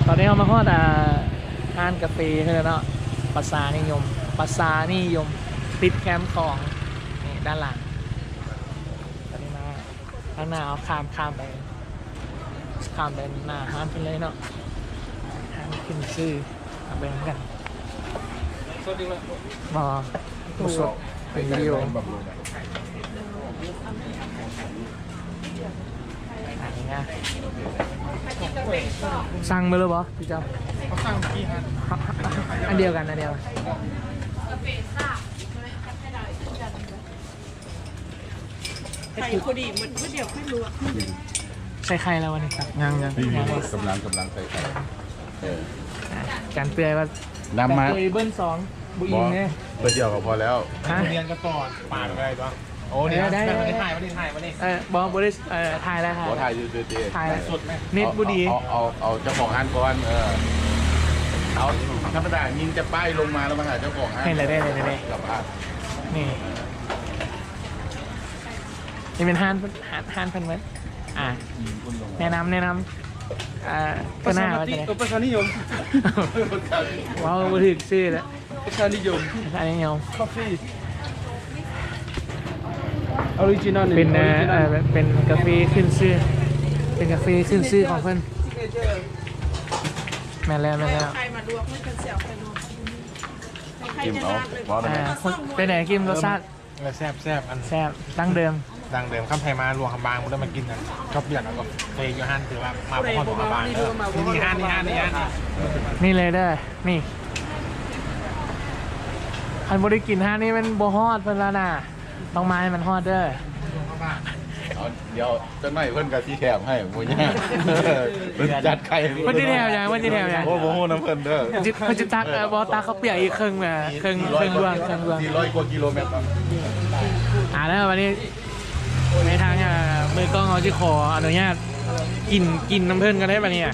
ຕອນນີ້ເຮົາມາຮອດ ອ່າ ຮ້ານກາເຟເພິ່ນແລ້ວເນາະ ປະຊານິຍົມ ປະຊານິຍົມ ຕິດແຄມຂອງ ນີ້ດ້ານຫຼັງ. ຕອນນີ້ມາທາງໜ້າ ເຮົາຂ້າມ ຂ້າມໄປ ຂ້າມໄປໜ້າຮ້ານເພິ່ນເລີຍເນາະ ຮ້ານຂຶ້ນຊື່ ມາເບິ່ງນຳກັນ. ສົດອີກແລ້ວ ບໍ່ ບໍ່ສົດ ເປັນວິດີໂອ. ອັນນີ້ນະ ສັ່ງເບີແລ້ວບໍ່ພີ່ເຈົ້າ? ເຂົາສັ່ງກີ່ອັນ? ອັນດຽວກັນ ອັນດຽວກັນ. ໄຂ່ພໍດີໝົດ ມື້ດຽວຄ່ອຍລວກ. ໃສ່ໄຂ່ແລ້ວວັນນີ້? ຍັງ ຍັງ ຍັງ ກຳລັງ ກຳລັງໃສ່ໄຂ່. ເອີ ອ່ະ ຈານເປື່ອຍວ່າ ນຳມາ ຈານເປື່ອຍເບິ່ນສອງ ບໍ່ອີ່ມເດ້. ເບີດຽວກໍພໍແລ້ວ. ຮະ? ຮຽນກັນຕໍ່ ປາດໄດ້ບໍ່? ໂອ້ ນີ້ ເອີ ໄດ້ ໄດ້ ໄດ້ ໄດ້ ຖ່າຍມານີ້ ຖ່າຍມານີ້. ເອີ ບໍ່ ບໍ່ໄດ້ ເອີ ຖ່າຍແລ້ວ ຖ່າຍ ບໍ່ຖ່າຍຢູ່ເດ ຖ່າຍແລ້ວ. ສົດໄໝ? ເນັດບໍ່ດີ. ເອົາ ເອົາ ເອົາເຈົ້າຂອງຮ້ານກ່ອນ. ເອີ ເອົາ ທຳມະດາຍິງຈາກປ້າຍລົງມາແລ້ວມາຫາເຈົ້າຂອງຮ້ານ. ເຫັນແລ້ວ ໄດ້ ໄດ້ ໄດ້ ໄດ້ ກັບບ້ານ. ນີ້ ນີ້ເປັນຮ້ານ ຮ້ານ ຮ້ານເພິ່ນເໝິດ. ອ່າ ແນະນຳ ແນະນຳ ອ່າ ປະຊາມະຕິ ເອີ ປະຊານິຍົມ ເວົ້າບໍ່ຖືກຊື່ແລ້ວ. ປະຊານິຍົມ ປະຊານິຍົມ ຄາເຟ ອໍຣິຈິນອນ ເປັນ ອໍຣິຈິນອນ ເອີ ເປັນກາເຟຂຶ້ນຊື່ ເປັນກາເຟຂຶ້ນຊື່ຂອງເພິ່ນ. ແມ່ນແລ້ວ ແມ່ນແລ້ວ. ກິນເອົາ ເວົ້າໄດ້. ອ່າ ເປັນໃດກິນ ລົດຊາດ? ເອີ ແຊບໆ ອັນ ແຊບ ດັ້ງເດີມ ດັ້ງເດີມ. ຄັນໃຜມາຫຼວງພະບາງບໍ່ໄດ້ມາກິນອັນ ເຂົ້າປຽກ ແລ້ວກໍເຟຢູ່ຫັ້ນ ຖືວ່າມາບໍ່ຮອດຫຼວງພະບາງເດີ. ນີ້ ນີ້ຮ້ານ ນີ້ຮ້ານ ນີ້ຮ້ານ ນີ້ ນີ້ເລີຍເດີ. ນີ້ ຄັນບໍ່ໄດ້ກິນຮ້ານນີ້ມັນບໍ່ຮອດເພິ່ນລະນະ ຕ້ອງມາໃຫ້ມັນຮອດເດີ. ເອົາ ດຽວຈັກໜ້ອຍເພິ່ນກໍຊິແຖມໃຫ້ ບໍ່ຍາກ. ເພິ່ນຈັດໄຂ່ ເພິ່ນຊິແຖມຫຍັງ? ເພິ່ນຊິແຖມຫຍັງ? ໂອ້ ບໍ່ຮູ້ນຳເພິ່ນເດີ. ເພິ່ນຊິ ເພິ່ນຊິຕັກ ເອີ ບໍ່ ຕັກເຂົ້າປຽກອີກເຄິ່ງ ເອີ ເຄິ່ງ ເຄິ່ງບ່ວງ ເຄິ່ງບ່ວງ. ສີ່ຮ້ອຍກວ່າກິໂລແມັດເນາະ. ອ່າ ແລ້ວບັດນີ້ ໃນທາງ ອ່າ ມືກ້ອງເຮົາຊິຂໍອະນຸຍາດກິນ ກິນນຳເພິ່ນກ່ອນເດ້ບັດນີ້. ອ່າ